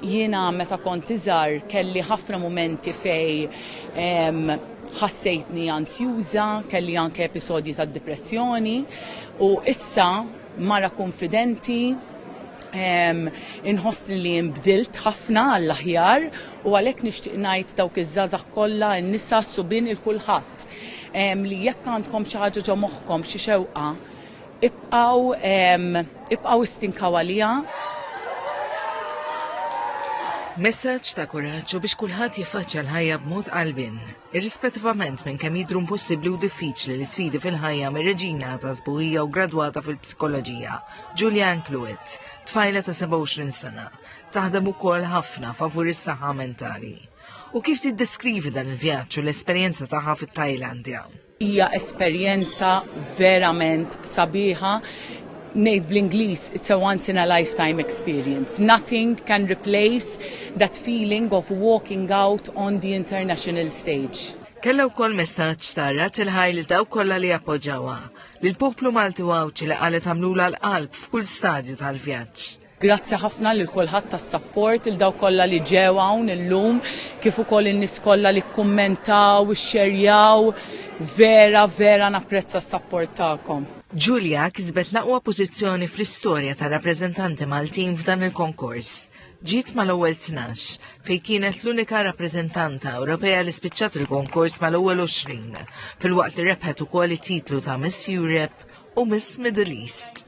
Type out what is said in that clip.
Jiena meta kont iżgħar kelli ħafna mumenti fejn ħassejtni ansjuża, kelli anke episodji ta' depressjoni u issa mara konfidenti, inħossni li nbdilt ħafna għall-aħjar u għalhekk nixtieq ngħid dawk iż-żgħażagħ kollha, in-nisa, s-subien, il kulħadd li jekk għandkom xi ħaġa ġo moħħkom, xi xewqa, ibqgħu ibqgħu istinkaw għaliha. Messaġġ ta' kuraġġ u biex kulħadd jiffaċċja l-ħajja b'mod qalbien, irrispettivament minn kemm jidhru impossibbli u diffiċli l-isfidi fil-ħajja mir-reġina ta' sbuħija u gradwata fil-psikoloġija, Julianne Cluett, tfajla ta' 27 sena, taħdem ukoll ħafna favur is-saħħa mentali. U kif tiddeskrivi dan il-vjaġġ u l-esperjenza tagħha fit-Tajlandja? Hija esperjenza verament sabiħa. Ngħid bl-Ingliż, it's a once in a lifetime experience. Nothing can replace that feeling of walking out on the international stage. Kellha wkoll messaġġ ta' radd il-ħajr lil dawk kollha li appoġġawha, lill-poplu Malti u Għawdxi li qalet għamlulha l-qalb f'kull stadju tal-vjaġġ. Grazzi ħafna lil kulħadd tas-sapport, lil dawk kollha li ġew hawn illum, kif ukoll in-nies kollha li kkummentaw, ixxerjaw. Vera, vera napprezza s-sapport tagħkom. Julia kisbet l-aqwa pożizzjoni fl-istorja tar-rappreżentanti Maltin f'dan il-konkors. Ġiet mal-ewwel 12, fejn kienet l-unika rappreżentanta Ewropea li spiċċat il-konkors mal-ewwel 20, filwaqt li rebħet ukoll it-titlu ta' Miss Europe u Miss Middle East.